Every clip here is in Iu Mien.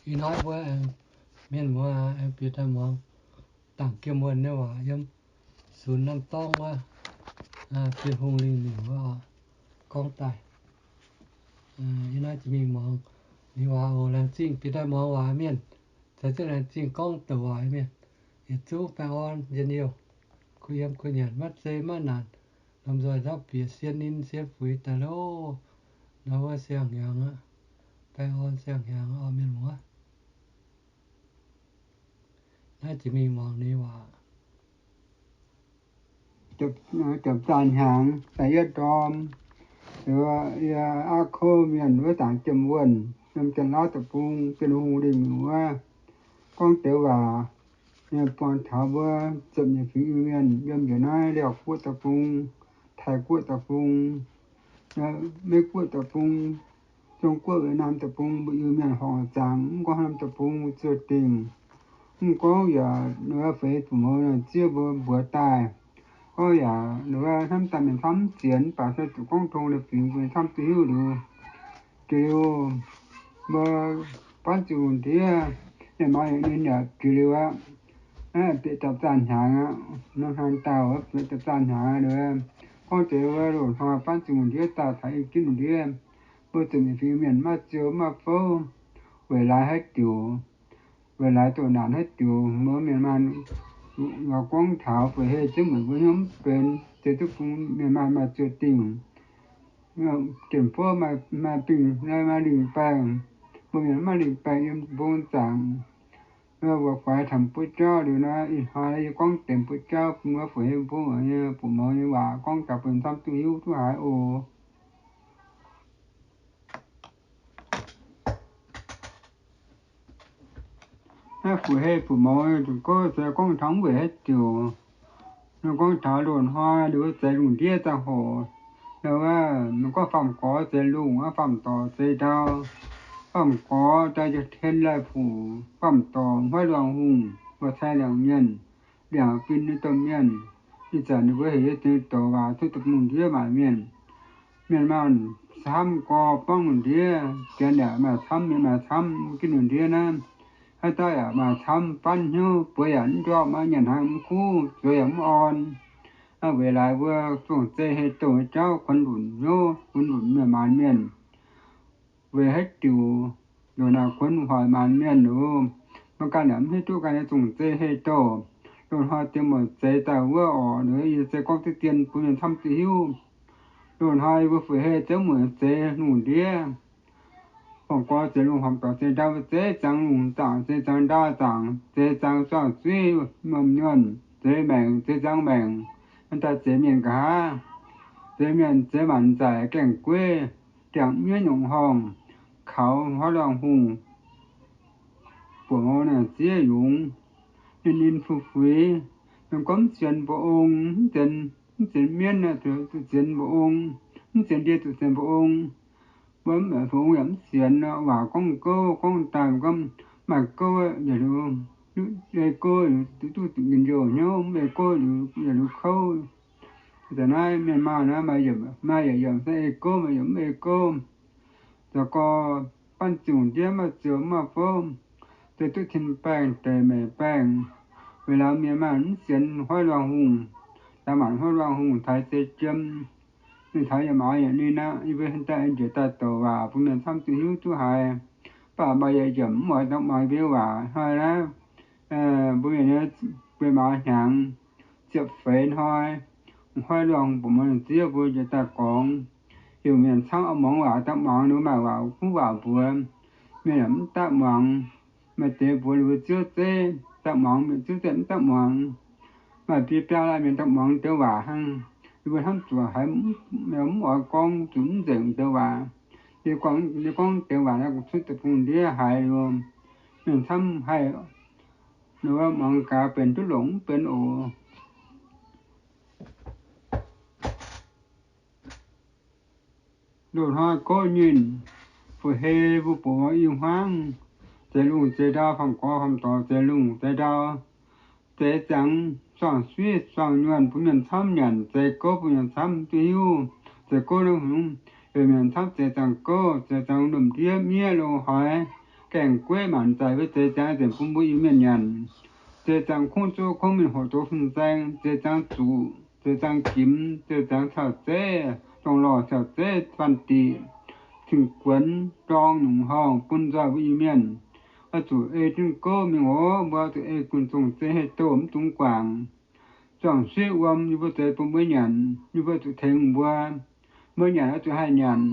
Ih hnoi mbuo aengx mienh muoz aengx bieqc daaih muangx Dangc Jiem Wuonh nyei waac yiem sunx norm dorngx wuov, Bienh Hungh lingh miuc wuov gorngv daaih. Ih hnoi jiex mingh muangx ninh waac oc. Laengz zingh bieqc daaih muangx waac mienh, caux jienv laengz zingh gorngv douc waac mienh. Yietc zungv baengh orn njien-youh, kuh yiem kuh nyanc, maiv zei maiv naanc, lomh nzoih nzauv bieqc, sien ninh sien fuix daaih loh. Nor wuov siang-hnyangx aqv, baengh orn siang-hnyangx oc mienh muoz. Naaiv jiex mingh muangx ninh waac. Jomc zaah hnyangx da'yietv ndorm, yie Aav Kouv Mienh wuov Dangc Jiem Wuonh yiem Janx-Lauv Deic-Bung, Bienh Hungh lingh miuc wuov, gorngv deix waac nyei buangh taux mbuo ziepc nyeic fingx Iu-Mienh yiem njiec naaiv Liaauc Guoqv Deic-Bung, Taiv Guoqv Deic-Bung, Meiv Guoqv Deic-Bung, Zong Guoqv, Wietc Naam Deic-Bung, mbuo Iu-Mienh horngc zaangc, mv gorngv haaix norm deic-bung zuov dingh. Mv gorngv yaac ninh wuov feix zuqc mouz ziev mbuo mbuox daaih, gorngv yaac ninh wuov hnamv daaih mienh camv mv sienx, mv baac se zuqc gorngv tong nyei fingx mbuo camv duqv hiuv liuz, jiex liuz mbuo Banv Ziouv Lungh Ndiev, ninh maaiz ninh yaac jiex liuz aqv. Naaiv bieqc jomc zaah hnyangx aqv, norm hnaangx dauh bieqc jomc zaah hnyangx aqv. Gorngv deix wuov loz-hnoi Banv Ziouv Lungh Ndiev daaih taux i ginv lungh ndiev, mbuo ziepc nyeic fingx mienh maiv ziou maiv fouv, weic laaix haaix diuc, weic laaix doqc naanc haaix diuc, mbuo mienh maanh lorz gorngv taux fu'jueiv hei ziouv mueic mbuo hnyouv mv benx, se duqv bun mienh maanh maaih zuov dingh. Dien-fouv maaih bingh, maaih lingh baengh, mbuo mienh maiv lingh baengh yiem mbong zaangc. Wuov guaix taux butv jauv liuz nor, ih hnoi yie gorngv deix butv jauv bun wuov fu'jueiv hei mbuo nyei buoz-mouz nyei waac gorngv daaih bun camv duqv hiuv duqv haiz oc. Naaiv fu'jueiv hei buoz-mouz nyei dongh gouv se gorngv taux mv weic haaix diuc. Ninh gorngv taux loz-hnoi ninh mbuo zeix lungh ndiev ziangh hoc, ninh gorngv Faam Gorx zeix lungh, Faam Dorc zeix ndau. Faam Gorx daaih tien laih fuc, Faam Dorc hmuaiv luangh hungh, mbuo cai liangc mienh, liangc bin nyei domh mienh. Ih zanc ninh mbuo heuc yie deix douc waac cuotv deic-bung ndiev maaic mienh. Mienh maanh camv gorx borngv lungh ndiev, janx yaac maaih camv, mienh maaih camv ginv lungh ndiev naaiv. Haaix dauh yaac maaih camv, faanv hnyouv, buoz yaac mv ndorpv, nyanc hnaangx mv kuv, zueiz yaac mv orn. Weic laaix mbuo zong-zeiv hei douh nyei jauv kuonx lunc hnyouv, kuonx lunc mienh maanc mienh. Weic haaix diuc, loz-hnoi kuonx hoic maanc mienh oc. Mbuo ganh yaac mv hiuv duqv ganh nyei zong-zeiv hei douh. Loz-hnoi diex mueic zeix daaih wuov orqc, yie se gorngv diqv dien bun mienh camv duqv hiuv. Loz-hnoi mbuo fu'jueiv hei ziouv mueic zeix lungh ndiev, Faam Gorx zeix lungh, Faam Dorc zeix ndau, zeix ziangx lungh zaangc, zeix ziangx ndau zaangc, zeix ziangx suangx suiv, muom nyuonh, zeix maengc, zeix ziangx maengc, daaih zeix mienh nqa'haav, zeix mienh zeix maanc nzaic gaengh gueiv, ndiangx mienv nyungc horngh, kaux hmuaiv luangh hungh, buoz-mouz naaic ziev yungz, ninh ninh fu'fuix, ninh gorngv mv sienx mba'ong, mv sienx, mv sienx mienv zuqc sienx mba'ong, mv sienx ndie zuqc sienx mba'ong. Mbuo mv baac mba'ong yaac mv sienx nor, waac gorngv gouv gorngv daaih gorngv maaih gouv, ei gouv duqv duqv njien-youh hnyouv, mv ei gouv yietc liuz kouv. Zanc naaiv mienh maanh naaiv maaih yietc, maaih yietc yiemc se ei gouv, maaih yiemc mv ei gouv. Zoux gorx banv ziouc ndiev maaih ziouc maaih fouv, se duqv tin baengh deic meic baengh. Weic laauh mienh maanh mv sienx hmuaiv luangh hungh, daaih maanc hmuaiv luangh hungh taaix se jiem. Ninh taux yietc maaz yietc ninh aqv, yie mbuo daaih njiec daaih douc waac bun mienh camv duqv hiuv duqv haiz. Mv baac maaih yietc yiemc mv oix daaih muangx mbuo waac hnoi naaiv, mbuo mienh nyei buo maaz hnyangx, ziepc feix hnoi, hmuaiv luangh buoz-mouz ziev mbuo njiec daaih gorngx, heuc mienh camv oix muangx waac daaih muangx, ninh mbuo maaih waac kuv waac mbuox, mienh yaac mv daaih muangx. Maaih deix mbuox ninh mbuo ziouv zeiv daaih muangx, mienh ziouv zeiv mv daaih muangx. Maaih biei biaa laanh mienh daaih muangx deix waac hnangv. Yie mbuo hnamv zuqc haiz mv oix gorngv, zuqc mv nzengc deix waac. Yie gorngv, yie gorngv deix waac naaiv cuotv deic-bung ndiev haiz liuz, mienh camv haih muangx gaax benx duqv longc mv benx oc. Loz-hnoi gouv nyinh, fu'hei mbuo buoz i hmuangv, zeix lungh zeix ndau, faam-gorx faam-dorc zeix lungh zeix ndau, zeix ziangx suangx suiv suangx nyuonh bun mienh camv nyanc, zeix gouv bun mienh camv duqv hiuv. Zeix gouv naaiv hmz, heuc mienh camv zeix ziangx gouv, zeix ziangx lomh ndiev miev loz-hnoi, gaengh gueiv maanc zaic mbuo zeix ziangx nzengc bun mbuo Iu-Mienh nyanc. Zeix ziangx kungx zoh kungx mienh hoqc zoux fin-saeng, zeix ziangx zuqc, zeix ziangx jimx, zeix ziangx cau zeiv, dongh lorh cau zeiv, fanh diqc, cing-guonx, dorng, nyungc horngh bun nzoih mbuo Iu-Mienh. Oix zuqc ei jienv gouv mingh oc. Mbuo oix zuqc ei gunv zong zeiv haih douh mv dungx guangc. Zuangx suiv wuom yie mbuo zeix bun mbuo nyanc, yie mbuo zuqc tengx mbuo. Mbuo nyanc oix zuqc haih nyanc.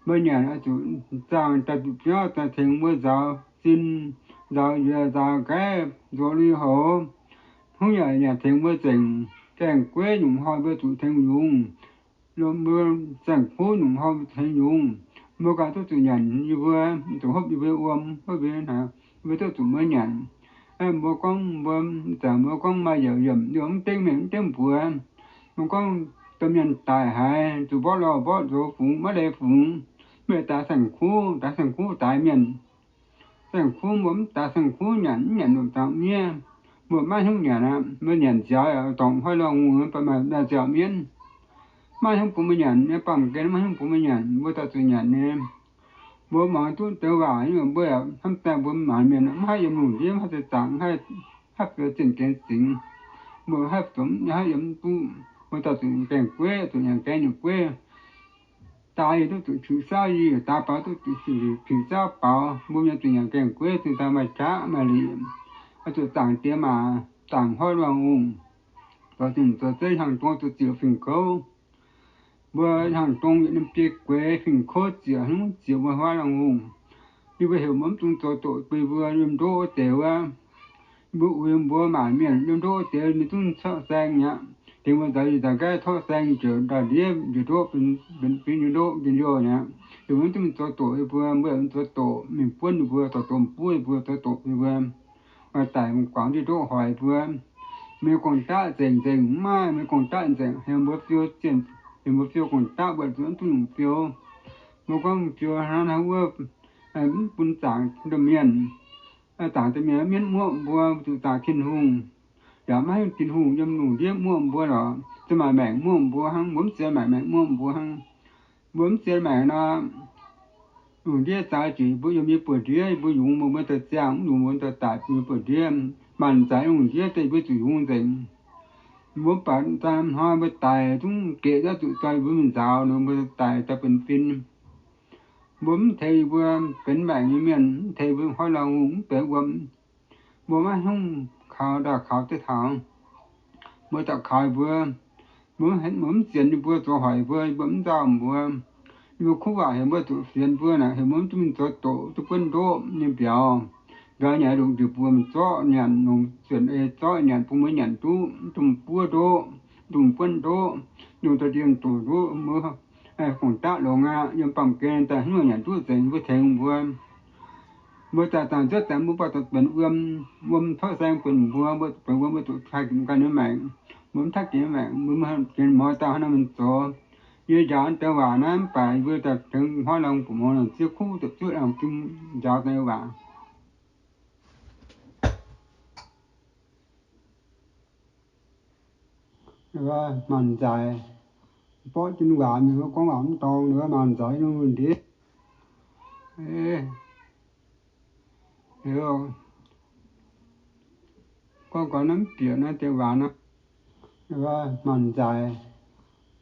Mbuo nyanc oix zuqc zaangh daaih zuqc biauv daaih tengx mbuo nzaaux sin, nzaaux yuoz, nzaaux nqaiv, nzuonx lui-houx. Hungv yaac nyanc tengx mbuo nzengc. Gaengh gueiv nyungc hnoi mbuo zuqc tengx yungz. Lomh mbuo saeng-kuv nyungc hnoi mbuo tengx yungz. Mbuo ganh duqv zuqc nyanc yie mbuo, zuqc hopv yie mbuo wuom, hopv yie mbuo hnaangx, yie mbuo duqv zuqc mbuo nyanc. Mbuo gorngv mbuo, zaangc mbuo gorngv maaih yaac yiemc, yaac mv dengv mienh mv dengv mbuox. Mbuo gorngv domh mienh daic haiz zuqc mborqv lorh mborqv nzox fungx maiv leiz fungx, mv baac daaix saeng-kuv, daaix saeng-kuv daaix mienh. Saeng-kuv mbuo mv daaix saeng-kuv nyanc, mv nyanc lomc zaangc miev. Mbuo maiv hnyouv nyanc aqv. Mbuo nyanc nziaaux dorngc hnoi lorh hungh, mv baac maaih nziaaux mienv. Maiv hnyouv bun mbuo nyanc nyei, baamh gen maiv hnyouv bun mbuo nyanc, mbuo daaih zuqc nyanc nyei. Mbuo muangx duqv deix waac, mbuo yaac hnamv daaih mbuo maanc mienh mv haih yiem lungh ndiev, mv haih zoux zaangc, mv haih, haih fioux zinh gaengh zingx. Mbuo haih zoux, haih yiem duqv, mbuo daaih zuqc gaengh gueiv, zuqc nyanc gaengh nyungc gueiv. Daaix yie duqv zuqc piqc saauv yie, daaix baaux duqv zuqc piqc saauv baaux. Mbuo mienh zuqc nyanc gaengh gueiv, cingx daaih maaih jaav maaih liqc. Oix zuqc zaangc diex maac, zaangc hnoi luangh ungh. Zoux zinh zoux zeiv hnyangx dongh zuqc ziec fingx kouv. Mbuo hnyangx dongh yietc norm biei gueix fingx kouv ziec, hnangv ziec mbuo hnoi luangh ungh. Yie mbuo heuc mbuo mv dungx zoux doqc bun mbuo yiem ndoqv wuov deix wuov. Yie mbuo uix mbuo maanc mienh yiem ndoqv wuov deix mingh zungv corqv saeng mi'aqv. Tengx mbuo nzaaux yie nzaaux nqaiv corqv saeng njiec ndau-ndiev njiec ndoqv, benx fingx njiec ndoqv njien-youh mi'aqv. Yie mbuo mv dungx zoux doqc, yie mbuo mbuo mv zoux doqc, mingh buonv yie mbuo, zoux doqc buov yie mbuo, zoux doqc yie mbuo. Maaih daic guangc diuh ndoqv hoic mbuo. Mienh gorngv-daqv nzengc nzengc mv maaih, mienh gorngv-daqv nzengc heuc mbuo fiou zienh, heuc mbuo fiou gorngv-daqv, mbuo zuqc mv duqv nyungc fiou. Mbuo gorngv fiou hnangv naaiv wuov, mv bun zaangc domh mienh. Zaangc domh mienh mienv muoqv mbuo, zuqc zaangc Tin-Hungh. Yaac maiv hingh Tin-Hungh yiem lungh ndiev muoqv mbuo lorqc, ziouc maaih maengc muoqv mbuo hnangv. Mbuo mv zien maengc, maengc muoqv mbuo hnangv. Mbuo mv zien maengc nor, lungh ndiev zaux jiex mbuo yiem nyei buoz-ndiev, mbuo yungz mbuo, mbuo daaih ziangh, mv yungz mbuo daaih daic yiem buoz-ndiev. Maanc zaaix lungh ndiev deix mbuo zuqc yungz nzengc. Mbuo baac daaih hnoi mbuo daic zungv geqc, zuqc dorh mbuo mingh nzaaux, mbuo daic daaih benx fin. Mbuo mv tengx mbuo benx maengc nyei mienh, mv tengx mbuo hnoi luangh ungh, mv benx wuom. Mbuo maiv hnyouv kaux ndau kaux ziex taux. Mbuo daux kaux mbuo, mbuo mv zienx ninh mbuo, zoux hoic mbuo, mbuo mv nzauh mbuo. Ninh mbuo kuv waac heuc mbuo zuqc fienx mbuo naaic, heuc mbuo mv duqv mingh zoux doqc, duqv buonv ndoqv nyei mbiauz. Mbiauz nyanc longc njiec buoz mingh zorqv nyanc, longc zuonc ei zorqv nyanc bun mbuo nyanc duqv, mv dungx buov ndoqv, mv dungx buonv ndoqv, mv dungx dorh ndie-ndoqc ndoqv. Mbuo gorngv-daqv longx aqv, yiem baamh gen daaih hnyouv nyanc duqv nzengc, mbuo tengx mbuo. Mbuo daaih zaangc nziouv daaih mbuo baac zuqc benx wuom, wuom corqv saeng benx mbuo, mbuo benx wuom, mbuo zuqc taaih ganh nyei maengc. Mbuo mv taaih ganh nyei maengc, mbuo mv gen mouz dauh haaix nor mienh zoux. Yie njaaux deix waac naaiv mv baac yie mbuo daaih tengx hnoi lorngh buoz mouz lorngh ziev kuv dopc zuoqv aengx bun njaaux daaih waac. Maanc nzaic, borqv jien waac mingh gorngv waac mv dorngx, maanc nzaic nungh ndiev. Gorngv gau naaiv mv bieqc naaiv deix waac nor. Maanc nzaic,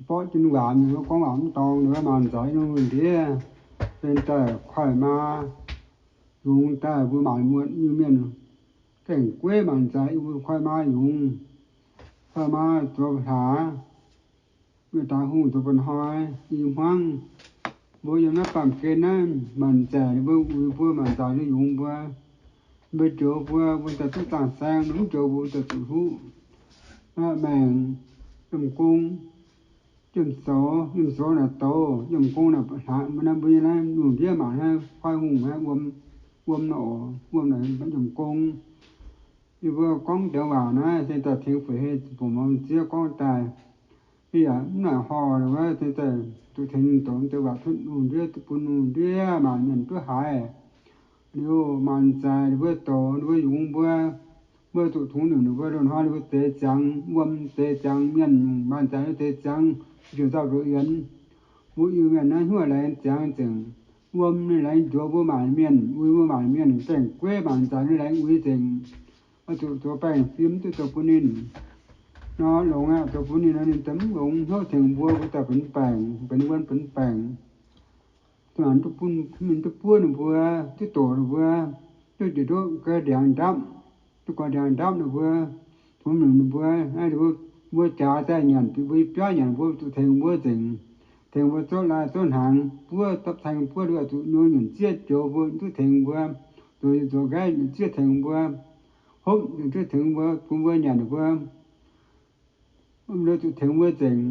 borqv jien waac mingh gorngv waac mv dorngx, maanc nzaic nungh ndiev. Sen daaih koiv maa, yungz daaih mbuo maanc muotc Iu-Mienh, gaengh gueiv maanc nzaic yie mbuo koiv maa yungz. Koiv maa zoux hlaax, mienh daaih hungh zoux mba'hnoi i hmuangv. Mbuo yiem naaiv baamh gen naaiv, maanc nzaic ninh mbuo uix mbuo, maanc nzaic ninh yungz mbuo. Mbuo njoux mbuo, mbuo daaih duqv zaangh saeng, mv njoux mbuo daaih zuqc huqv. Maengc, yiemh gong, yiemh zoux, yiemh zoux naaic douz, yiemh gong naaic hlaax, mbuo naaiv mbuo nyei naaiv lungh ndiev mangc naaiv koiv hungh naaiv wuom, wuom naaic oc, wuom naaic yiemh gong. Yie mbuo gorngv deix waac naaiv se daaih tengx fu'jueiv hei bun mbuo zieqv gorngv daaih. Yie yaac mv naaic horh wuov se daaih zuqc tengx ninh doqc deix waac cuotv lungh ndiev bun lungh ndiev maanc mienh duqv haiz. Liuz maanc nzaic ninh mbuo doqc, ninh mbuo yungz mbuo, mbuo zuqc tungx nyungc ninh mbuo loz-hnoi ninh mbuo zeix ziangx wuom, zeix ziangx mienh, maanc nzaic ninh zeix ziangx njiec nzauh ndoqv yienx. Mbuo Iu-Mienh naaiv hnyouv laengz ziangx nzengc. wuom ninh laengz nzuonx mbuo maanc mienh, uix mbuo maanc mienh, gaengh gueiv maanc nzaic ninh laengz uix nzengc. Oix zuqc zoux baengh fim duqv zoux bun ninh nor, longx aqv, zoux bun ninh nor, ninh za'gengh mv longx hnyouv tengx mbuo, mbuo daaih benx baengc, benx wuom benx baengc. Duqv bun, duqv buov ninh mbuo, duqv doqc ninh mbuo, duqv njiec ndoqv ga'ndiangx ndapv, duqv ga'ndiangx ndapv ninh mbuo, fungx nimc ninh mbuo, mbuo jaax daaih nyanc, bieqc mbuo i biauv nyanc, mbuo zuqc tengx mbuo nzengc, tengx mbuo zorqv lai zorqv hnaangx buov, dapv caeng buov, zuqc nor nyanc zieqv joux mbuo duqv tengx mbuo, zoux nqaaiv nyanc zieqv tengx mbuo, hopv nyanc zieqv tengx mbuo, bun mbuo nyanc ninh mbuo, mbuo zuqc tengx mbuo nzengc.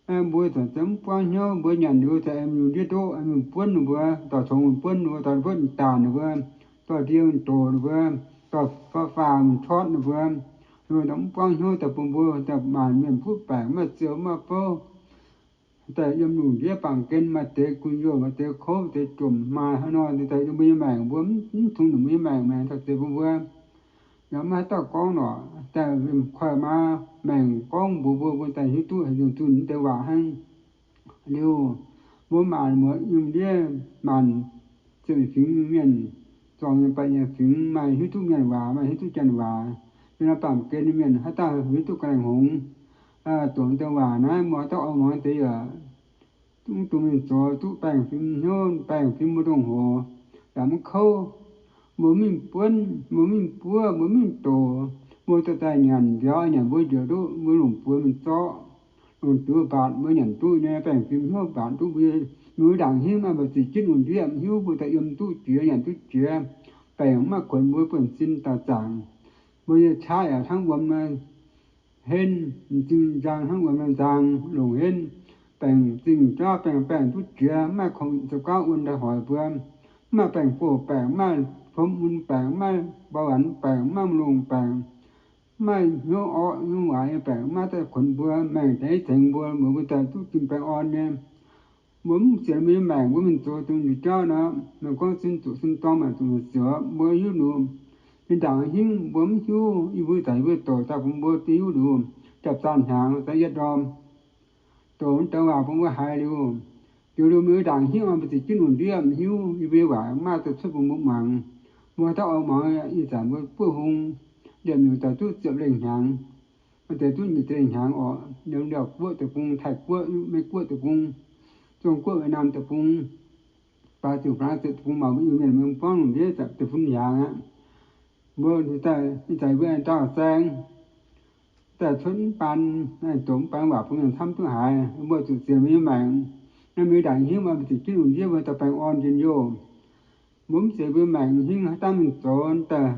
Mbuo zanc-zanc mv buangv hnyouv, mbuo nyanc liuz daaih aengx mingh ndiev ndoqv, aengx mingh buonv ninh mbuo, dorh congx mingh buonv ninh mbuo, dorh buonv daaih ninh mbuo, dorh ndie doqc ninh mbuo, dorh faaux mingh cortv ninh mbuo. Ninh mbuo mv buangv hnyouv daaih bun mbuo daaih maanc mienh butv baengc, maaih ziou maaih bouv, daaih yiem lungh ndiev baamh gen maaih deix gu'nyuoz, maaih deix kouv, maaih deix jomc, maaih haaix nor daaih yiem mbuo nyei maengc, mbuo mv tungx ninh mbuo nyei maengc, maengc taux deix bun mbuo. Yaac maiv haaix dauh gorngv lorqc, daaih koiv maa maengc gorngv mbuox mbuo, mbuo daaih hiuv duqv haaix nyungc zunh mv deix waac hnangv. Liuz, mbuo maanc muoc yiem ndiev maanc ziepc nyeic fingx mienh, zuangx nyei baeqc nyei fingx, maaih hiuv duqv mienh waac, maaih hiuv duqv janx waac. Yiem naaiv baamh gen mienh haaix dauh hiuv duqv ga'naaiv hngongx, doqc deix waac naaiv, mbuo haaix dauh oix muangx deix yaac mv dungx mingh zoux duqv baengh fim hnyouv, baengh fim mbu'ndongx hoc, yaac mv kouv. Mbuo mingh buonv, mbuo mingh buov, mbuo mingh doqc, mbuo dorh daaih nyanc mbiauz, nyanc mbuo njiec ndoqv, mbuo longc buoz mingh zorqv, longc diuh mbaatc mbuo nyanc duqv nyei, baengh fim hnyouv mbaatc duqv mbuo, mbuo ndaangc hingv maaih mbu'ziex jienv lungh ndiev mv hiuv, mbuo daaih yiem duqv jiex, nyanc duqv jiex, baengc mv maaih kuonx mbuo buonv sin daaih zaangc. Mbuo nyei qaqv yaac hnangv wuom hen, m'zing nzang hnangv wuom nzang longc hen, baengc zingh jauv baengc baengh duqv jiex, mv maaih kongx zoux gauv wuon daaih hoic mbuo, mv maaih baengc boh baengc, mv maaih fom mun baengc, mv maaih mbau anx baengc, mv maaih m'longx baengc, mv maaih hnyouv orqv hnyouv waaic nyei baengc, mv maaih daaih kuonx mbuo, maengc daaih tengx mbuo, mbuox mbuo daaih duqv jiem baengh orn nyei. Mbuo mv sienx mbuo nyei maengc, mbuo mingh zoux dongh njiec jauv nor, meih gorngv sin zuqc sin dorng, maengc zuqc maengc siouc, mbuo hiuv nor, ninh ndaangc hingv mbuo mv hiuv, yie mbuo zaqc yie mbuo doqc daaih bun mbuo hiuv liuz, japv zaanh hnyangx za'yietv ndorm, doqc deix waac bun mbuo haiz liuz, liuz liuz mingh ndaangc hingv oix mbu'ziex jienv lungh ndiev mv hiuv, yie mbuo nyei waac mv maaih daaih cuotv bun mbuo muangx. Mbuo haaix dauh oix muangx, ih zanc mbuo buov hung, liemh nyungc daaih duqv ziepc lengh hnyangx, maaih deix duqv nyic deix lengh hnyangx orqc, yiem Laauv Guoqv deic-bung, Taiv Guoqv, Meiv Guoqv deic-bung, Zong Guoqv, Việt Nam deic-bung, Brazil, France deic-bung, mangc mbuo Iu-Mienh mienh buangv lungh ndiev deic-bung hnyangx aqv. Mbuo daaih ih zanc mbuo aengx daauh saeng, daaih cuotv mv baan, aengx doqc mv baan waac bun mienh camv duqv haiz, mbuo zuqc sienx mbuo nyei maengc. Naaiv mingh ndaangc hingv maaih mbu'ziex jienv lungh ndiev mbuo daaih baengh orn njien-youh. Mbuo mv sienx mbuo maengc hingv haaix dauh mingh zoux daaih,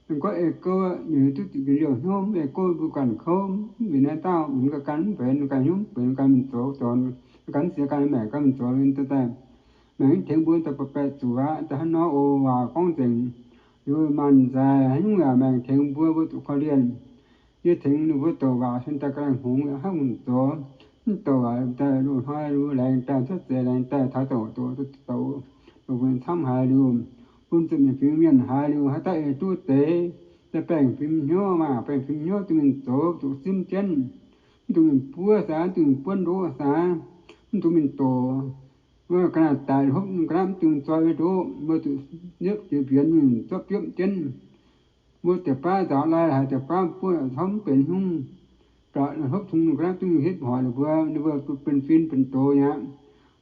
ninh gorngv ei gouv, ninh duqv zuqc njien-youh hnyouv, mv ei gouv mbuo ganh kouv, mv winh naaiv dauh, winh ganh mv benx, ganh hnyouv mv benx, ganh mingh zoux, zoux ganh mv sienx ganh maengc, ganh mingh zoux daaih, maengc mv tengx mbuo daaih baeqc zuqc aqv. Daaih hnangv nor oc, waac gorngv nzengc. Liuz maanc nzaic haaix nyungc yaac maengc tengx mbuo, mbuo zuqc korv-lienh. Yie tengx ninh mbuo douc waac cun daaih ga'naaiv hngongx hnangv mingh zoux, mv douc waac daaih loz-hnoi laengz daaih cuotv seix, laengz daaih taux douc doqc, douc mbuo camv haiz liuz, bun ziepc nyeic fingx mienh haiz liuz, haaix dauh ei duqv deix, daaih baengh fim hnyouv maah, baengh fim hnyouv dungx mingh zoux zuqc simv jienv, mv dungx mingh buov saax, mv dungx mingh buonv ndoqv saax, mv dungx mingh doqc. Mbuo ga'naaiv daic hopv ga'naaiv mv dungx zoi ndoqv, mbuo zuqc niepv jiex mbienx mingh zorqv biopv jienv. Mbuo deix baav nzaaux lai haic, deix baav buov camv mv benx hnyungv, hopv tong ga'naaiv duqv mingh hitv hoic ninh mbuo, ninh mbuo benx fin benx doz aqv.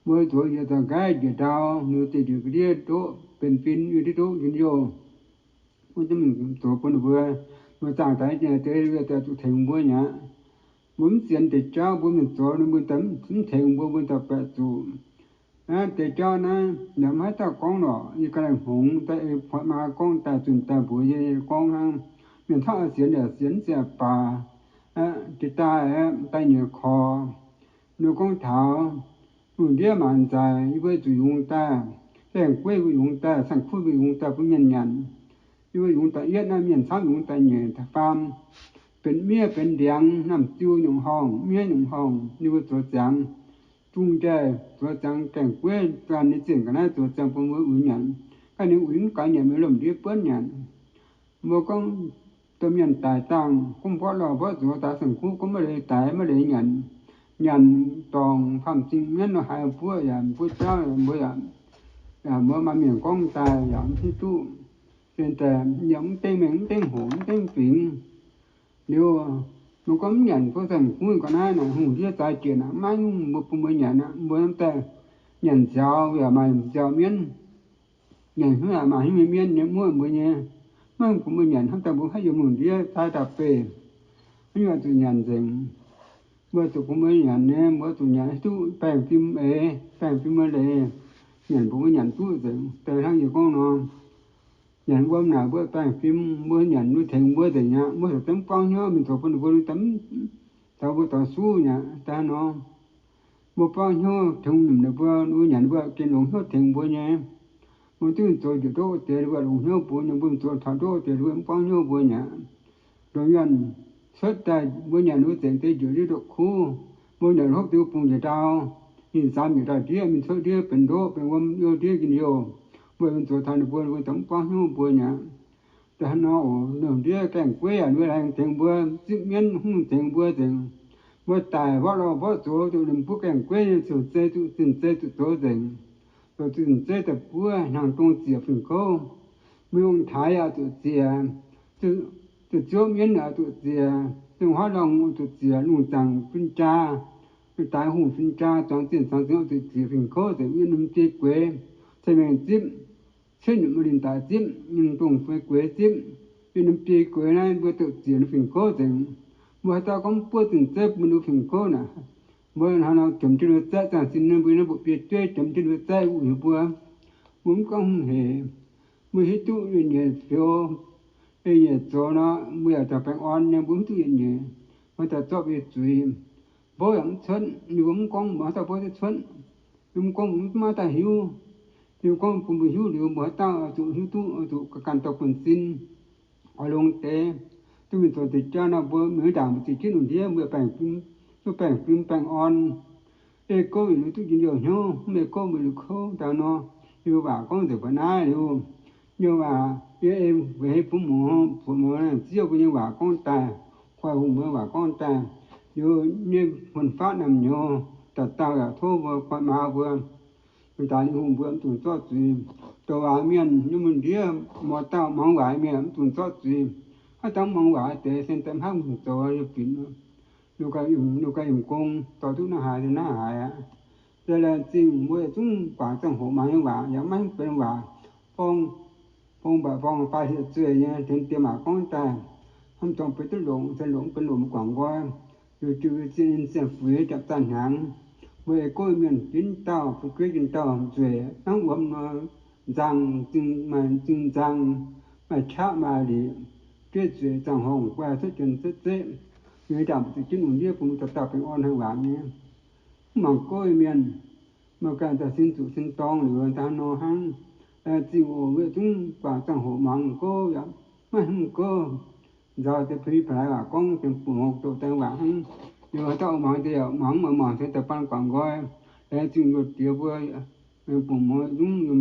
Mbuo zoux yietc zauc nqaiv njiec ndau, ninh mbuo zinh njiec ga'ndiev ndoqv benx fin, yie ndiev ndoqv njien-youh. Mbuo duqv mingh zoux bun ninh mbuo, mbuo zaangh daaih deix zuqc tengx mbuo aqv. Mbuo mv sienx deix jauv, mbuo mingh zoux ninh mbuo daaih mv tengx mbuo, mbuo daaih baeqc zuqc. Naaiv deix jauv naaiv yaac mv haaix dauh gorngv lorqc. Yie ga'naaiv hngongx daaih ei maa gorngv daaih zunh daaih mbuox yie gorngv hnangv. Mienh camv oix sienx yaac sienx, mv sienx baac jiex daaih, daaih nyei korv. Ninh gorngv taux lungh ndiev maanc nzaic, yie mbuo zuqc yungz daaih, gaengh gueiv mbuo yungz daaih, cang kuv mbuo yungz daaih bun mienh nyanc. Yie mbuo yungz daaih yietv naaiv, mienh camv yungz daaih nyeic daaih faam, benx miev benx ndiangx, namh ziu nyungc horngh, miev nyungc horngh, ninh mbuo zoux ziangx, zungh njaih zoux ziangx gaengh gueiv ganh nyei zienh ga'naaiv zoux ziangx bun mbuo uix nyanc. Ganh ninh uix mv gaux nyanc, mbuo lomh ndiev buonv nyanc. Mbuo gorngv domh mienh daic dangh, gorngv mborqv lorh mborqv zox daaih cang kuv gorngv maiv leiz daix maiv leiz nyanc. Nyanc dorngc faam-zingh mienv nor haiz buov yaac buov jauv mbuo yaac Mbuo maaih mienh gorngv daaih yaac mv hiuv duqv. Sen daaih yaac mv dengv mengh, mv dengv hoc, mv dengv fingx. Liuz, mbuo gorngv mv nyanc, mbuo zanc kungx ga'naaiv naaic, hungh ndiev zaaix jiex aqv, maiv nyungc mbuo bun mbuo nyanc aqv. Mbuo hnamv daaih nyanc nziaaux yaac maaih nziaaux mienv, nyanc hnyouv yaac maaih hnyouv mienv nyei muoqv mbuo nyei. Maiv bun mbuo nyanc, hnamv daaih mbuo haih yiem lungh ndiev zaaix dauh beih, haaix nyungc zuqc nyanc nzengc. Mbuo zuqc bun mbuo nyanc nyei, mbuo zuqc nyanc hiuv duqv baengh fim eix, baengh fim mbuo leiz, nyanc bun mbuo nyanc duqv nzengc. Daaih hnangv yie gorngv nor, nyanc wuom naaic mbuo baengh fim, mbuo nyanc mbuo tengx mbuo nzengc aqv. Mbuo caux zengv buangv hnyouv mingh zoux bun ninh mbuo lui daaih mv caux mbuo dorh suv nyei aqv. Daaih nor, mbuo buangv hnyouv tengx ninh mbuo, ninh mbuo nyanc ninh mbuo gengh longx hnyouv tengx mbuo nyei. Mbuo duqv mingh zoux njiec ndoqv deix, ninh mbuo longx hnyouv mbuo nyei. Mbuo mingh zoux taux ndoqv deix, ninh mbuo mv buangv hnyouv mbuo nyei aqv. Ndoqc nyuonh cuotv daaih, mbuo nyanc ninh mbuo zengc deix njiec ndiev ndoqv kuv, mbuo nyanc hopv deix mbuo bungx njiec ndau, ninh zaamx njiec ndau ndiev, mingh cuotv ndiev benx ndoqv benx wuom, youh ndiev njien-youh. Mbuo mingh zoux taux ninh mbuo, ninh mbuo zungv mv buangv hnyouv mbuo nyei aqv. Daaih hnangv nor oc, lungh ndiev gaengh gueiv yaac ninh mbuo laengz tengx mbuo, zipv mienv hungh tengx mbuo nzengc. Mbuo daic mborqv lorh mborqv zoux, zuqc ninh mbuo gaengh gueiv nyei ziouc zei zuqc zinh zei zuqc zoux nzengc. Zoux zuqc zinh zei daaih buov hnyangx dong ziec fingx kouv. Mbuo ong-taaix yaac zuqc ziec, zuqc ziouv mienv yaac zuqc ziec, zinh huaav lorngh zuqc ziec, lungh zaangc fin-jaa, daaix hungh fin-jaa, zuangx zinh zuangx zinh zuqc ziec fingx kouv nzengc. Yiem ninh biei gueix, cei-mengh zipv, cuotv nyutc maaih linh daaih zipv, yiem dongh fei gueix zipv, yiem ninh biei gueix naaiv mbuo zuqc ziec ninh fingx kouv nzengc. Mbuo haaix dauh gorngv buov zinh zeiv bun ninh fingx kouv naaic, mbuo hnangv nor jomc jienv ninh mbuo zaeqv zaangh sin, ninh mbuo naaiv mbuo biei jueiv jomc jienv ninh mbuo zaeqv wuov heuc mbuo. Mbuo mv gorngv hungh hec. Mbuo hiuv duqv yietc nyeic fioux, yietc nyeic zoux nor, mbuo yaac daaih baengh orn nyei, mbuo mv duqv yietc nyeic. Mbuo daaih zorqv mbuo nyei zuiz, mbouv yaac mv cuotv, ninh mbuo mv gorngv mbuo haaix dauh mbouv duqv cuotv. Ninh mbuo gorngv mbuo mv maaih dauh hiuv. Ninh mbuo gorngv bun mbuo hiuv liuz, mbuo haaix dauh zuqc hiuv duqv, zuqc ganh dorh buonv-sin, oix longx deix, duqv mingh zoux deix jauv nor, mbuo mingh ndaangc mbuo ziex jienv lungh ndiev, mbuo baengh fim, duqv baengh fim baengh orn. Ei gouv yietc liuz duqv njien-youh hnyouv, mv ei gouv mbuo liuz kouv. Daaih nor, yie mbuo waac gorngv nzengc mbuo naaiv liuz, yie waac yie ei weic hei bun muoz, buoz muoz ziev mbuo nyei waac gorngv daaih, koi hungh mbuo waac gorngv daaih, liuz nyei fun-faqv naamh nyouz dauh dauh yaac tov mbuo koi maa mbuo, daaih ninh hungh mbuo mv dungx zorqv zuiz. Douc waac mienh nyei mun ndiev, muoz dauh muangx waac mienh mv dungx zorqv zuiz. Haaix dauh mv muangx waac deix, sen daaih mv haih zoux yie binc. Liuz ganh yiemh gong, dorh duqv naaiv haaix naaiv haaix aqv. Yie laengz zingh mbuo yietc zungv guangc ziangh hoc muangx nyei waac yaac maiv benx waac forng, fong mbaac forng fai hieh zueih nyei, tengx diex maac gorngv daaih, hnamv dorngh benx duqv longx, se longx benx longx guangc nqoi. Liuz jiu zien, zien fuix, japv zaanh hnyangx, mbuo ei gouv mienh ginv dauh, fu'jueiv ginv dauh nzueic, hnangv wuom nor, nzang, maaih zing nzang, maaih qaqv maaih liqc, jueiv zueiz zaangh horngh guai cuotv jien cuotv zeqv. Yie ndaangc mbu'ziex jienv lungh ndiev bun mbuo dauh dauh baengh orn hnangv waac nyei. Mv mangc gouv mienh, mangc ganh daaih sin zuqc sin dorngx liuz, daaih nor hnangv. Laengz zingh oc, mbuo zungv guangc ziangh hoc muangx gouv yaac maiv hmz gouv. Nzauh deix pui pa'laaix waac gorngv, deix bungx hoc doqc daaih waac hnangv. Liuz haaix dauh muangx deix yaac muangx, maiv muangx se daaih baan guangc nqoi. Laengz zingh nduov diex mbuo, bungx muoz zungv yiem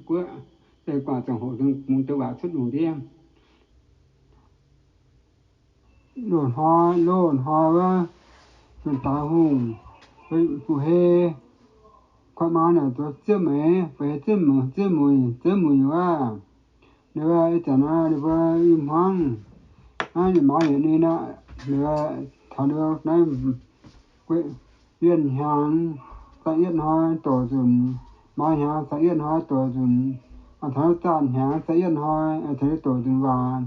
guoqv, daaih guangc ziangh hoc bungx deix waac cuotv lungh ndiev. Loz-hnoi, loz-hnoi wuov, daaix hungh, fu'hei, kuatv maa naaic zoux zieqv meix, fu'hei zieqv mueiz, zieqv mueiz, zieqv mueiz wuov. Ninh mbuo ih zanc naaiv ninh mbuo i hmuangv, naaiv ninh maaiz yietc ninh aqv. Ninh mbuo taux ninh mbuo naaiv, yietv hnyangx, da'yietv hnoi doqc nzunc, maaiz hnyangx, da'yietv hnoi doqc nzunc, taux zaah hnyangx, da'yietv hnoi, taux doqc nzunc waac.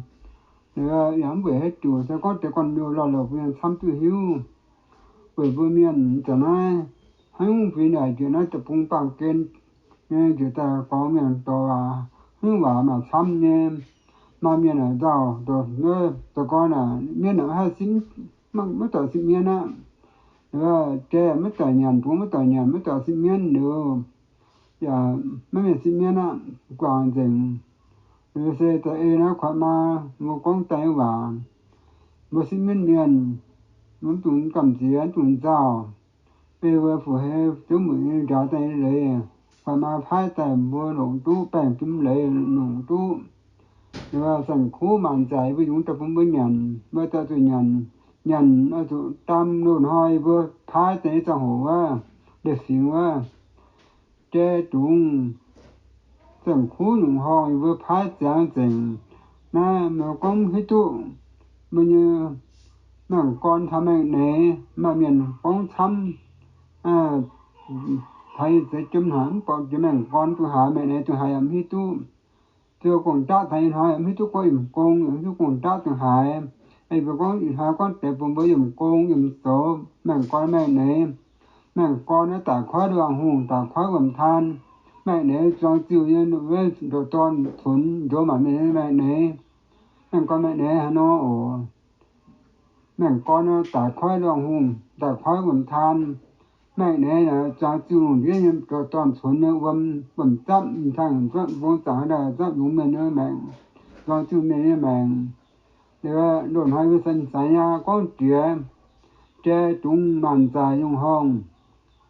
Ninh mbuo yaac mv weic haaix diuc, se gorngv deix gorn-mioh lorh lorh mbuo mienh camv duqv hiuv. Weic mbuo mienh zanc naaiv, haaix nyungc fingx naaic njiec naaiv deic-bung baamh gen nyei, njiec daaih gorngv mienh dorh waac, haaix nyungc waac maaih camv nyei. Maaih mienh aah nzauh ndoqc, za'gengh naaic mienv naaic maiv haih sipv, maiv doic sipv mienv aqv. Jai maiv doic nyanc, bungx maiv doic nyanc, maiv doic sipv mienv liuz, yaac maiv mienh sipv mienv aqv, guangc nzengc. Liuz se da'ei naaiv kuatv maa mbuo gorngv daaih nyei waac, mbuo sipv mienv mienh, mbuo mv dungx gamh nziex, mv dungx nzauh. Ei mbuo fu'hei ziouv mueic nyei njaaux daaih nyei leiz, kuatv maa paaiv daaih mbuo longc duqv, baengh fim leiz longc duqv. Ninh mbuo saeng-kuv maanc nzaic mbuo yungz daaih bun mbuo nyanc, mbuo daaih zuqc nyanc. Nyanc oix zuqc daan loz-hnoi mbuo paaiv daaih nyei ziangh hoc wuov, liepc fingx wuov, jai dungz, Zaengc kuv nyungc horngh yie mbuo paaiv ziangx nzengc. Naaiv meih gorngv hiuv duqv meih nyei maengc gorn taux maengc neix, maaih mienh gorngv camv taux yie zeix jiem hnaaic mv buatc jiex maengc gorn duqv haaix, maengc neix duqv haaix yaac mv hiuv duqv. Ziouc gong-daqv taux ih hnoi yaac mv hiuv duqv gorngv yiemc gong, yaac mv hiuv duqv gong-daqv duqv haaix. Yie mbuo gorngv ih hnoi gorngv deix bun mbuo yiemc gong yiemc zoux, maengc gorn maengc neix. Maengc gorn naaiv daic koiv luangh hungh, daic koiv wuom-taan. Maengc neix zuangx ziuh nyei ndoqc dorn cunx njoux maanc mienh nyei maengc neix. Maengc gorn maengc neix haaix nor oc. Maengc gorn daic koiv luangh hungh, daic koiv wuom-taan. Maengc neix zuangx ziuh lungh ndiev nyei ndoqc dorn cunx nyei wuom, wuom-zapv, tangh mbong zaangc haaix daaih zapv yungz mienh nyei maengc, zuangx ziuh mienh nyei maengc. Liuz loz-hnoi mbuo san saix nyaah gorngv jiex, jai dungz maanc zaac nyungc horngh.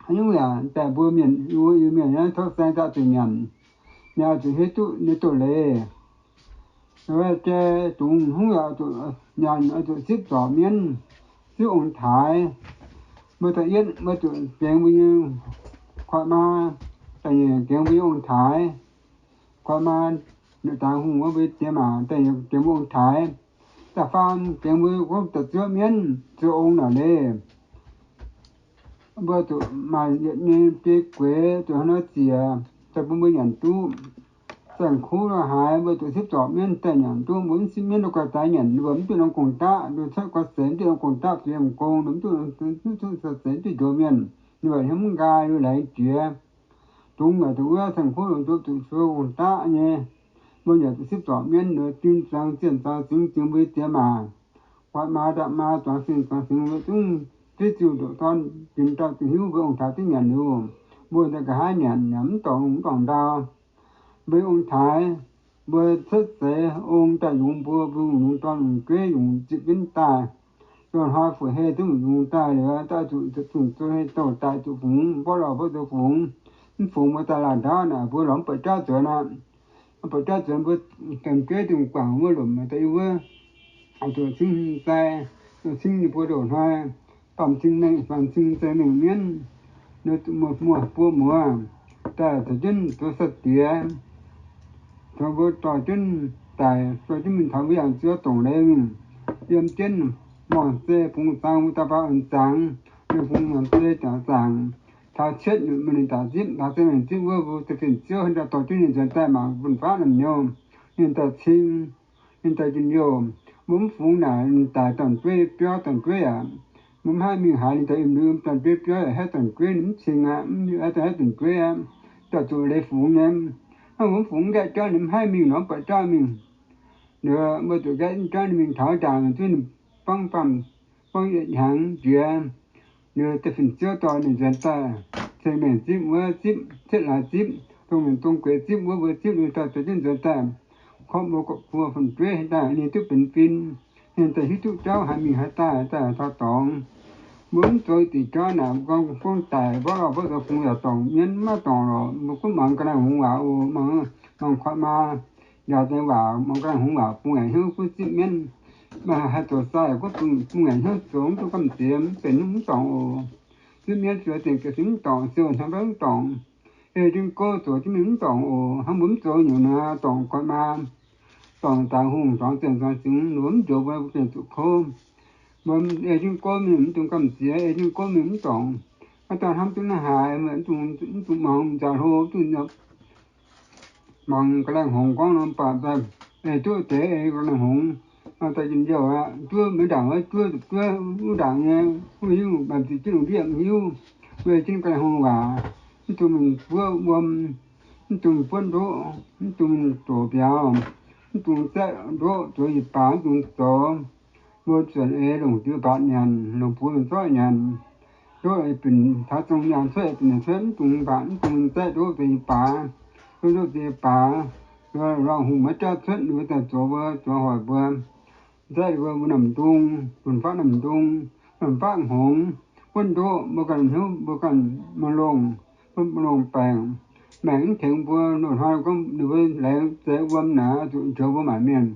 Haaix nyungc yaac daaih mbuo mienh, Iu-Mienh nyei tov saeng daaih zuqc nyanc. Nyanc zuqc hiuv duqv nyei doz-leiz. Jai dungz haaix nyungc yaac zuqc nyanc, oix zuqc sipv zorc mienv, sipv ong-taaix. Mbuo da'yietv mbuo zuqc gengx mbuo nyei koiv maa, da'nyeic gengx mbuo nyei ong-taaix. Koiv maa, daaih hungh wuov mbuo diex maac, da'nyeic gengx mbuo ong-taaix. Da'faam gengx mbuo gorngv da'zuoqv mienv, zuoqv ong naaic leiz. Mbuo zuqc maaih yietc nyei biei gueix zuqc hnangv nor ziec, daaih bun mbuo nyanc duqv. Zaengc kuv lo haaix mbuo zuqc sipv zorc mienv daaih nyanc duqv. Mbuo mv sipv mienv lo guaix daaih nyanc, mbuo mv duqv norm gong-daqv, mbuo cuotv guaix seix mv duqv norm gong-daqv, zuqc yiemc gong, mv duqv, mv duqv cuotv seix mv duqv njoux mienh, ninh mbuo hnyouv mv nqaai, ninh mbuo laengz jiex. Dungz yaac zuqc wuov zaengc kuv longc nduov zuqc sou gong-daqv nyei. Mbuo yaac zuqc sipv zorc mienv, ninh mbuo ding zuangx zienh zuangx zingx zingx mbuo diex maac. Guaix maa ndapv maa zuangx zienh zuangx zingx mbuo zungv diuv ziuh ndoqc dorn binc dauh zuqc hiuv mbuo ong-taaix duqv nyanc liuz, mbuo daaih nqa'haav nyanc yaac mv dorngc lungh mv dorngc ndau. Mbuo ong-taaix, mbuo cuotv seix ong daaih yungz mbuo, mbuo yungz dorn yungz jueiv yungz zipv jienv daaih. Loz-hnoi fu'jueiv duqv yungz daaih liuz, daaih zuqc zuqc zoux hei douh daaih zuqc fungx, mborqv lorh mborqv zoux fungx. Mv fungx mbuo daaih lauh ndaauv naaic mbuo lorz mv buatc jauv nzuonx aqv. Mv buatc jauv nzuonx mbuo domh jueiv dingh guangc wuov lomc daaih yie wuov, zuqc cing sai, cing ninh mbuo loz-hnoi, baamh cing mengh, baamh cing sai mengh mienv, muoz buo muoz, daaih caux jienv zoux sai-diex, caux mbuo dorh jienv daic, dorh jienv mingh taux mbuo yangh zuov dongc leiz mingh, yiem jienv morngh zei bungx zaang mbuo daaih baav orn zaangx, mingh bungx morngh zei daaih zaangc, taux cietv nyutc mingh ninh daaih zipv, taux zei mingh zipv wuov mbuo da'finh ziouv daaih dorh jienv ninh nzuonx daaih mangc fun-faqv naamh nyouz, ninh daaih cing, ninh daaih njien-youh. Mbuo mv fungx naaic ninh daaih dorn-jueiv biauv dorn-jueiv aqv. Mbuo mv haih mingh haaix, ninh daaih im liuz dorn-jueiv biauv yaac haeqv dorn-jueiv, ninh mv cing aqv, mv haeqv dorn-jueiv aqv, daaih zuqc leiz fungx nyei. Hnangv mbuo mv fungx nqaeqv jauv ninh mv haih mingh lorz mv buatc jauv mingh. Liuz mbuo zuqc nqaeqv jauv ninh mingh taux jangx zuov ninh buangv baamh, buangv yietc hnyangx jiex. Liuz da'finh ziouv dorh ninh nzuonx daaih, ceng mengh zipv wuov zipv, cietv laaix zipv, dongh mengh dongh gueix zipv wuov mbuo zipv liuz daaih dorh jienv nzuonx daaih, korv mbuo gorqv-buo fun-jueiv daaih ninh duqv benx fin. Ninh daaih hiuv duqv jauv haaix mingh haaix daaih, daaih taux dorngx. Mbuo mv zoux diuc jauv naaic, mbuo gorngv daic mborqv lorh mborqv zoux fungx yaac dorngc mienv maiv dorngc lorqc. Mbuo gunv muangx ga'naaiv hngongx waac oc, muangx, muangx koiv maa njaaux deix waac, muangx ga'naaiv hngongx waac bun ngaengc hnyouv gunv zipv mienv. Maaih haih zoux sai gunv bun ngaengc hnyouv zoux mv duqv gamh nziex, mv benx mv dorngc oc. Zipv mienv zueiz dingc ga'fin mv dorngc, siou hnamv mv dorngc. Ei jienv gouv zoux jienv mingh mv dorngc oc. Hnangv mbuo mv zoux nyungc naaic dorngc koiv maa, dorngc daaih hungh, dorngc zienh dorngc zingx, mbuo mv njoux mbuo gengh zuqc kouv. Mbuo ei jienv gouv mingh mv dungx gamh nziex, ei jienv gouv mingh mv dorngc. Haaix dauh hnamv duqv naaiv haaix, mv dungx, mv dungx muangx nzauh hlo, mv dungx muangx ga'naaiv hngongx gorngv norm baac daaih, ei duqv deix ei ga'naaiv hngongx, daaih njien-youh aqv. Juov maiv ndaangc, juov zuqc juov, wuov ndaangc nyei, wuov hiuv, baamh ziqc jienv lungh ndiev hiuv, ei jienv ga'naaiv hngongx waac, mv dungx mingh buov wuom, mv dungx buov ndoqv, mv dungx doqc mbiauz, mv dungx zaeqv ndoqv zoux yietc baac, mv dungx zoux. Mbuo zuonc eix longc diuh mbaatc nyanc, longc buoz mingh zorqv nyanc. Ndoqv eix binc taux zong nyaanh cuotv, eix binc nyanc cuotv, mv dungx mbaatc, mv dungx zaeqv ndoqv zoux yietc baac. Ndoqv ndoqv zoux yietc baac, lorngh hungh maiv jauv cuotv, ninh mbuo daaih zoux mbuo, zoux hoic mbuo. Zaeqv ninh mbuo, mbuo namx ndung, fun-faqv namx ndung, fun-faqv hngongx, buonv ndoqv, mbuo ganh hnyouv, mbuo ganh maiv longh, buonv maiv longh baengc. Maengc mv tengx mbuo, loz-hnoi gorngv ninh mbuo laengz zeix wuom naaic, zuqc njoux mbuo maanc mienh.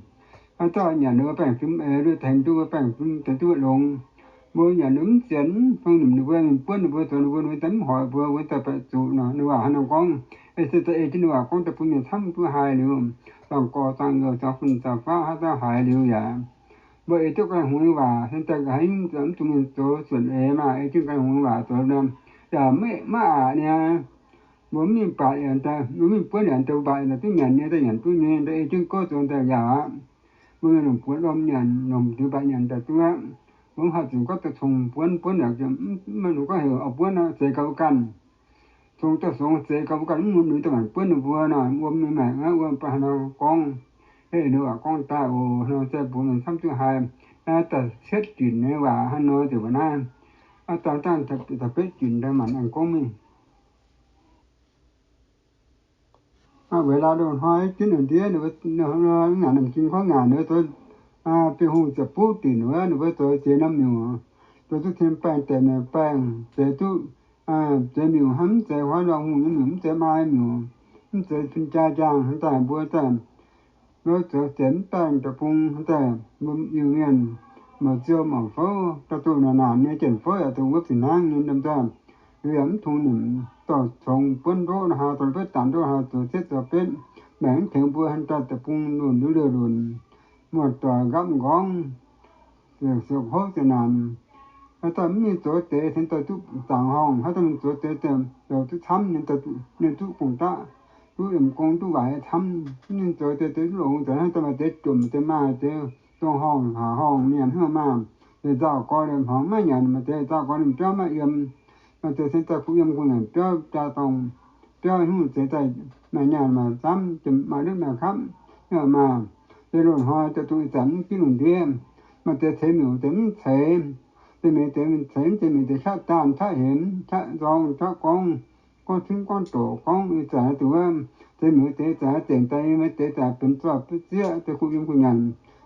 Haaix dauh nyanc ninh mbuo baengh fim eix, tengx duqv mbuo baengh fim, tengx duqv mbuo longx. Mbuo nyanc ninh mv sienx, fang nimc ninh mbuo, mingh buonv ninh mbuo, zoux ninh mbuo, ninh mbuo daaih mv hoic mbuo, mbuo daaih baeqc zuqc nor. Ninh waac hnangv nor gorngv, Ei se daaih ei jienv ninh waac gorngv daaih bun mienh camv duqv haiz liuz, dorngc gorx dorngc youz, zaux fun zaux faqv haaix dauh haiz liuz yaac, mbuo ei duqv ganh hungx nyei waac, se daaih haiz mv zuqc mienh zoux zuotc eix maah, ei jienv ganh hungx nyei waac zoux yaac maiv aqc niaa. Mbuo mv mingh mbatc yaac daaih, mbuo mv mingh buonv yaac daaih mbatc yaac duqv nyanc nyei, daaih nyanc duqv nyei, daaih ei jienv gouv zoux daaih yaac aqv. Mbuo mienh longc buonv lomh nyanc, longc diuh mbatc nyanc daaih duqv aqv. Mbuo mv haih zuqc gorngv daaih congx buonv, buonv yaac mv maaih longc gorngv heuc oix buonv, zeix gauh ganh. Congx daaih songx zeix gauh ganh, mv muonz nui daaih maanc buonv ninh mbuo nor, wuom nyei maengc aqv, wuom baac haaix nor gorngv. Heh, ninh waac gorngv daaih oc, haaix nor zaih mbuox mienh camv duqv haiz. Naaiv daaih cietv dinc nyei waac hnangv nor ziouc mbuo naaiv. Aav dangh dangh da'betv dinc daaih maanc aengx gorngv mingh. Weic laaix loz-hnoi jienv lungh ndiev, naaic namh ging gorngv ngaanc ninh mbuo zoux biouv hungh ziepc buv dinc wuov, ninh mbuo zoux ziex norm miuc, zoux duqv cien baengh deix miuc baengh, zeix duqv zeix miuc hnangv mv zeiz huaav nduangx hungh nyei miuc, mv zeiz maa miuc, mv zeiz cun jaa jaang hnangv daaih mbuo daaih. Mbuo zoux zeix mv baengh deic-bung hnangv daaih mbuo Iu-Mienh, mouc ziou mouc fouv, dauh doh naanc naanc nyei janx-fouv yaac dongh wuov fih hnangv nyei ndam daaih. Liuz yaac mv tungx nimc dorh congx buonv ndoqv haaix, dorh betv daanc ndoqv haaix, zoux cietv zoux betv, maengc mv tengx mbuo hnangv daaih deic-bung lunc liuz liouh lunc, muoz-doic nqapv nqorngv, ziouc hopv ziouc naanc. Haaix dauh mv mingh zoux deix, se daaih duqv zaangc horngh. Haaix dauh mingh zoux deix, daaih zoux duqv camv, ninh daaih duqv, ninh duqv gong-daqv, duqv yiemh gong, duqv waaic camv. Mv mingh zoux deix, deix duqv longx. Deix haaix dauh maaih deix jomc, deix maaih deix dongh horngh, haac horngh, nyanc haaix maah. Deix nzauh gorx liemh hmuangx maiv nyanc, maaih deix nzauh gorx liemh biauv maiv yiem. Maaih deix se daaih kuh yiem gu'nguaaic biauv jaa dorngh, biauv hnyouv zeix daaih maaih nyaanh maaih camv, maaih ndutv maaih kapv, maaih deix loz-hnoi daaih dongh ih zanc mv ginv lungh ndiev. Maaih deix ceix miuc, deix mv ceix. Deix mienh deix ceix, mv deix mienh deix qaqv daanh qaqv hemx, qaqv nzorng qaqv gorngv, gorngv cimv gorngv doqc, gorngv ih zanc dongh wuov ceix miuc deix ih zanc zengc daaih, maaih deix zanc benx zorh butv zieqv, deix kuh yiem kuh nyanc,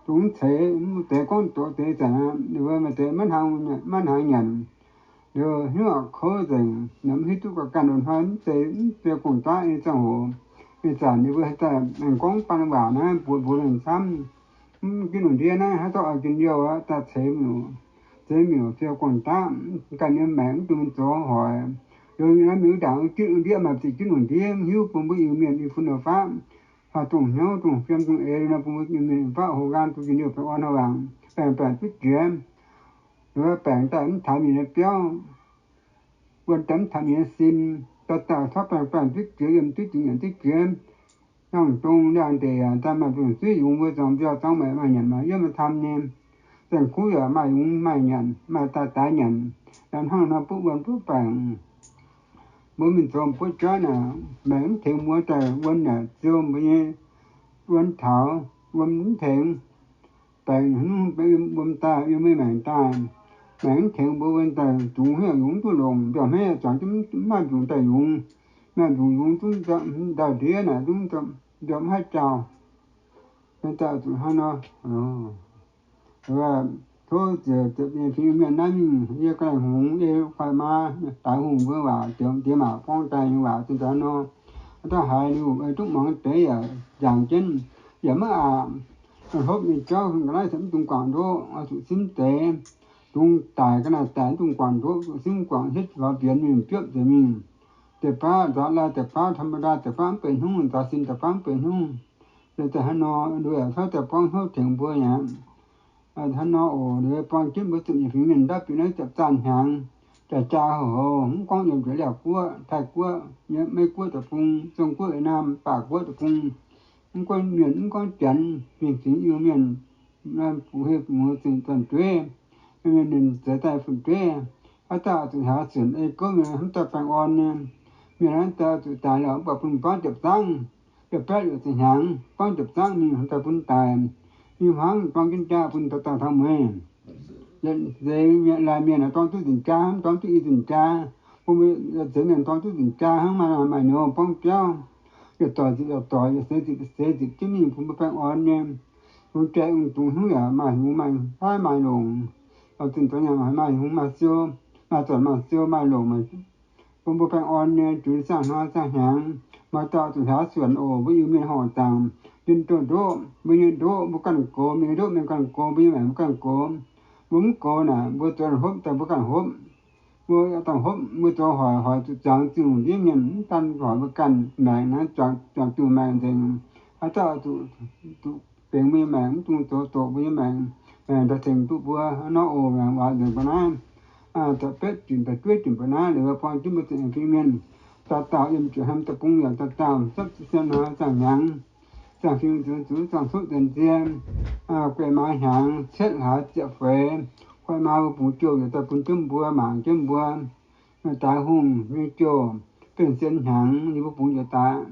dongh mv ceix, mv deix gorngv doqc deix ih zanc, ninh mbuo maaih deix maiv hnaangx nyanc. Liuz hnyouv kouv nzengc, mv hiuv duqv gauh ganh loz-hnoi mv zeiz, mv zeiz gong-daqv nyei ziangh hoc. Ih zanc ninh mbuo daaih aengx gorngv baan waac naaiv mbuox mbuox mienh camv, mv ginv lungh ndiev naaiv haaix dauh oix njien-youh daaih ceix miuc, ceix miuc fiou gong-daqv, ganh nyei maengc mv dungx zoux hoic. Liuz naaiv mingh wuov ndaangc ginv lungh ndiev, maaih ziqc ginv lungh ndiev, mv hiuv bun mbuo Iu-Mienh i fun nor faqv, haih dongh hnyouv dongh fiem dongh eix nor, bun mbuo Iu-Mienh faqv houx nqaang duqv njien-youh baengh orn hnoi waangc, baengh baengc duqv jiex. Liuz baengc daaih mv taux mienh nyei biauv, wuonh daaih mv taux mienh nyei sin, dauh dauh tov baengh baengh duqv jiex, yiem duqv jiex, nyanc duqv jiex, nangh dongh liangx ndeic daaih maaih mbu'ndongx zuiv yungz mbuo zuangx mbiauh zuangx maengc maaih nyanc maaih yiem maaih camv nyei. Saeng-kuv yaac maaih yungz maaih nyanc, maaih daaih daix nyanc. Yaac hnangv nor butv wuonh butv baengc. Mbuo mingh zoux butv jauv naaic, maengc mv tengx mbuo daaih wuonh yaac ziou mbuo nyei wuonh taux, wuonh mv tengx. Baengc hnangv wuom daaih, yiem mbuo maengc daaih, maengc mv tengx mbuo wuonh daaih, dungz hnyouv yungz duqv longc, mbiauh hmeiv zuangx jienv mv maaih mbiungc daaih yungz. Maaih mbiungc yungz zungv ndau-ndiev naaic zungv mbiauh mv haih jauh. Daaih zuqc hnangv nor, tov ziec ziepc nyeic fingx mienh naaiv mingh, yie ga'naaiv hngongx, yie fai maa, daix hungh mbuo waac, diex maac gorngv daaih nyei waac zinh nzangc nor, haaix dauh haiz liuz, duqv muangx deix yaac njaangc jienv, yaac maiv aqc. Hlopv nyei jauv, ga'naaiv se mv dungx guangc ndoqv, oix zuqc simv deix. Dungx daic, ga'naaiv daic mv dungx guangc ndoqv, zuqc simv guangc hietv lorz mbienx mingh biopv nzengc mingh. Deix baav nzaaux lai, deix baav ธรรมดา, deix baav mv benx hnyouv, nzaaux sin deix baav mv benx hnyouv. Deix daaih hnangv nor, nduov yaac tov daaih buangv hnyouv tengx mbuo aqv. Hnangv nor oc, buang jienv mbuo ziepc nyeic fingx mienh ndaauv bieqc naaiv ziepc zaanh hnyangx, jaa-jaa houc-houc, mv gorngv yiem nzuonx Laauv guoqv, Taiv guoqv, Meiv guoqv deic-bung, Zong guoqv, Yietc Naamh, Baac guoqv deic-bung, mv gorngv mienh, mv gorngv janx, mienh zingx Iu-Mienh, bungx hei bungx muoz zingh zorn-jueiv, mienh ninh zeix daaih fun-jueiv, haaix dauh zuqc hlaax suonc ei gouv mienh hnamv daaih baengh orn nyei. Mienh hnamv daaih zuqc daic lorqc, mv baac bun buangv jiepc zangv, yietc baeqv luoqc ziepc hnyangx, buangv jiepc zangv mingh hnamv daaih bun daic. Mingh hmuangv buang jienv jaa bun dauh dauh taux mueiz. Yietc seix mienh, laaih mienh dorng duqv nzunc jaa hnangv, dorng duqv i nzunc jaa. Bun mbuo yietc seix mienh dorng duqv nzunc jaa hnangv, maaih maaih nyouz buangv biauv. Yietc doic ziepc yietc doic, yietc seix ziepc yietc seix ziepc jienv mingh bun mbuo baengh orn nyei. Bun jai ong dungz hnyouv yaac maaih hnyungx maaih faav maaih longc. Oix zunh doix nyanc maaih hnyungx maaih siou, maaih zornc maaih siou maaih longc, bun mbuo baengh orn nyei, juix ziangh hnoi ziangh hnyangx. Maaih dauh zuqc hlaax suonc oc, mbuo Iu-Mienh horngc zaangc, njien-youh ndoqv, mbuo nyei ndoqv mbuo ganh gox, mienh nyei ndoqv mienh ganh gox, mbuo nyei maengc mbuo ganh gox. Mbuo mv gox naaic, mbuo zoux hlopv daaih mbuo ganh hlopv. Mbuo dangh hopv, mbuo zoux hoic, hoic zuqc zuangx ziangh lungh ndiev mienh, mv daan hoic mbuo ganh maengc naaiv, zuangx duqv maengc nzengc. Haaix dauh zuqc, zuqc bingx mbuo nyei maengc, mv dungx zoux doqc mbuo nyei maengc. Maengc daaih tengx duqv mbuo nor oc. Maengc waac nzengc mbuo naaiv, da'betv dinc da'juov dinc mbuo naaiv, liuz buang jienv mbuo zuqc nyei fingx mienh. Dauh dauh yiem ziouc hnaangx deic-bung yaac dauh dauh zapv sien hnoi zaangh hnyangx, zaangh fingx nzuonx zuqc zaangh cuotv nzuonx nzie, guei maa hnyangx, cietv hlaax ziepc feix, guei maa mbuo bungx jouh yaac daaih bun jienv mbuo, mangc jienv mbuo. Daaix hungh nyei jouh, benx sien hnyangx ninh mbuo bungx njiec daaih.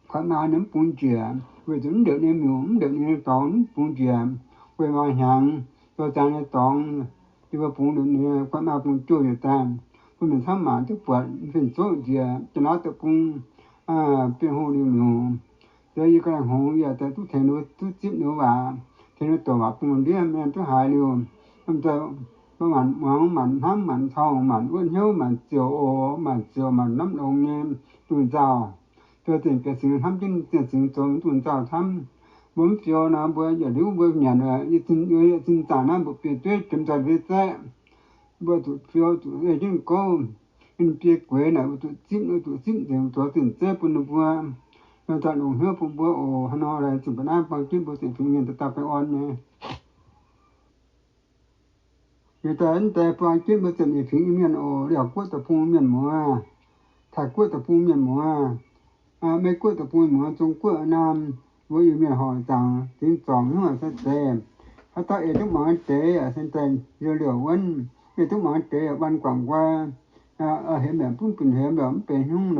Guei maa ninh mv bungx njiec, weic zuqc mv ndeqc ninh miuc, mv ndeqc ninh dorngx, mv bungx njiec. Guei maa hnyangx, zoux zaangc nyei dorngx, ninh mbuo bungx nduqc ninh, guei maa bungx jouh njiec daaih. Bun mienh camv maanc duqv buatc fin-zoqv njiec, jiex naaiv deic-bung, bienh hungh liuz miuc. Liuz yie ga'naaiv hngongx yaac daaih duqv tengx ninh, duqv zipv ninh waac, tengx ninh doqc waac bun ndiev mienh duqv haiz liuz, mv deix mbuo maanc muangx, maanc hnamv, maanc corngh, maanc wuov hnyouv, maanc ziouc oc, maanc ziouc, maanc hnamv longx nyei dunh nzauh. Zoux zienh gaax cingx hnamv jienv zienh cingx zoux dunh nzauh camv. Mbuo mv fiou nor, mbuo yietc liuz mbuo nyanc, yietc zinh zaangc naaiv mbuo biei dueiv jiem nzoih biei zaeqv, mbuo zuqc fiou zuqc ei jienv gouv, ninh biei gueix naaic mbuo zuqc zipv, mbuo zuqc zipv nzengc zoux zinh zeiv bun ninh mbuo, nor daaih longc hnyouv bun mbuo oc. Hnangv nor, zinh mbuo naaiv buang jienv mbuo zuqc fingx mienh daaih baengh orn nyei. Liuz daaih mv deix buang jienv mbuo zuqc nyei fingx Iu-Mienh oc, Liaauc Guoqv deic-bung mienh muoz, Taiv Guoqv deic-bung mienh muoz, Meiv Guoqv deic-bung mienh muoz, Zong Guoqv, Naamh, mbuo Iu-Mienh horc zaangc zingx zorngc hnyouv sai deix. Haaix dauh ei duqv muangx deix yaac se daaih liouh liouh wuonv, ei duqv muangx deix yaac waan guangc nqoi, hemx yaac bun bun hemx yaac mv benx hnyungv,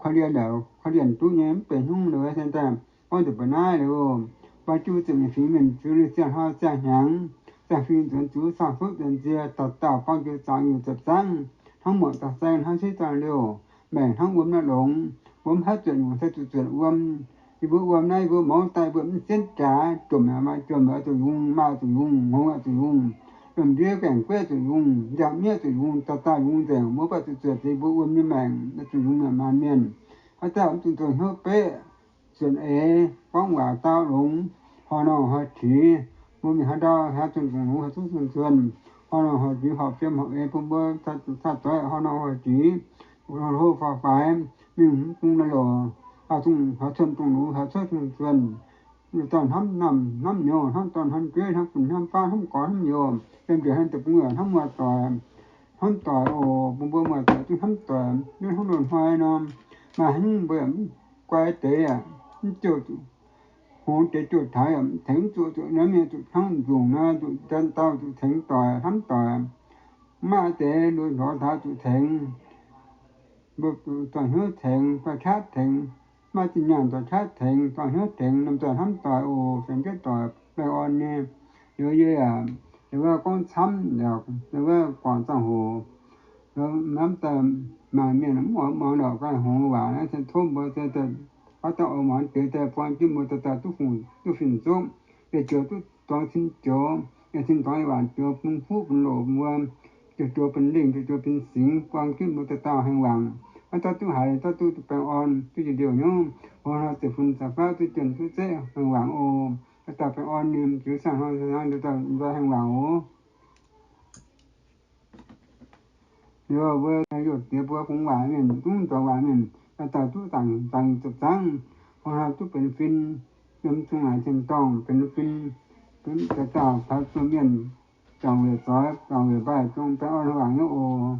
korv-lienh yaac korv-lienh duqv nyei, mv benx hnyungv, se daaih gorngv nzengc mbuo naaiv liuz, buang jienv mbuo zuqc nyei fingx mienh ziux liuz ziangh hnoi ziangh hnyangx, ziangh fingx nzuonx zuqc caux fuqv nzuonx nzie, dauh dauh buang jienv zuangx nyungc ziepc zangv, hnangv muoqc daaih saeng, hnangv seiv daaih liouh, maengc hnangv wuom naaiv longx, wuom haaix zuotc nyungc se zuqc zuotc wuom. Yie mbuo wuom naaiv, yie mbuo mouz daaih mbuo mv sienv jaax, jomc yaac maaih jomc, yaac zuqc yungz, maaih zuqc yungz, ngongx yaac zuqc yungz, lomh ndiev gaengh gueiv zuqc yungz, ndiangx-mieqv zuqc yungz, dauh dauh yungz nzengc, mbuo baac zuqc zuotc, yie mbuo wuom nyei maengc zuqc yungz maanc mienh. Haaix dauh mv zuqc zoux hnyouv beqv, zuonc eix, gorngv waac dau longx, hoi nor hoi qiex, mbuo mingh haaix ndau haaix zuonc dongh lungz haaix zuqc zuonc zuonc, hoi nor hoi qiex, horpc fiem horpc eix bun mbuo caa doix hoi nor hoi qiex, hlo hlo faaux faix, mingh mv bung naaiv loc, haaix zuonc dongh lungz haaix cuotv zuonc zuonc, dauh hnamv naamh hnamv nyouz, hnamv dorn hnamv jueiv, hnamv fun hnamv faav, hnamv gorx hnamv youz, yiem njiec haaix deic-bung yaac hnamv muoz-doic, hnamv doic oc. Bun mbuo muoz-doic duqv hnamv doic, duqv hnangv loz-hnoi nor, maaih haaix nyungc mbuo yaac mv guai deix aqv, mv jouh zuqc hngongx deix jouh taux yaac mv tengx mv zuqc, zuqc naaiv mienh zuqc hnangv nzungh nor, zuqc nzan dauh zuqc tengx doic hnamv doic. Mv maaih deix lorz taux zuqc tengx, mbuo dorh hnyouv tengx, dorh qaqv tengx, maaih zinh nyaanh dorh qaqv tengx, dorh hnyouv tengx, lomh nzoih hnamv doic oc. Saeng jienv doic baengh orn nyei. Liuz yie yaac, liuz wuov gorngv camv, liuz wuov guangc ziangh hoc, hnamv daaih maanc mienh mv oix muangx lorqc ga'hngongx waac naaiv, se tov mbuo se daaih, haaix dauh oix muangx deix daaih buang jienv mbuo daaih, daaih duqv fungc duqv fin-nzopv, yietc joux duqv dorngx cin joux, yietc cin dorngx yietc waanc joux, bun fuqv bun loc mbuo, joux joux benx lingh, joux joux benx singx, buang jienv mbuo daaih dauh haengh wangc. Haaix dauh duqv haiz, dauh duqv baengh orn, duqv njien-youh hnyouv, hnoi-hnoi ziepc fun ziepc faav duqv jienh duqv zeiv haengh wangc oc. Daaih baengh orn ninh ziux ziangh hnoi, daaih haengh wangc oc. Liuz mbuo youh diex mbuo fungx waac mienh, zungv dorngx waac mienh, dauh dauh duqv zaangc zaangc ziepc zangv, hnoi-hnoi duqv benx fin, yiem zungh naaic tin-dorngh benx fin, dauh dauh taux zuangh mienh, juangc weic zoix, juangc weic mbaih, zungv baengh orn haengh wangc nyei oc.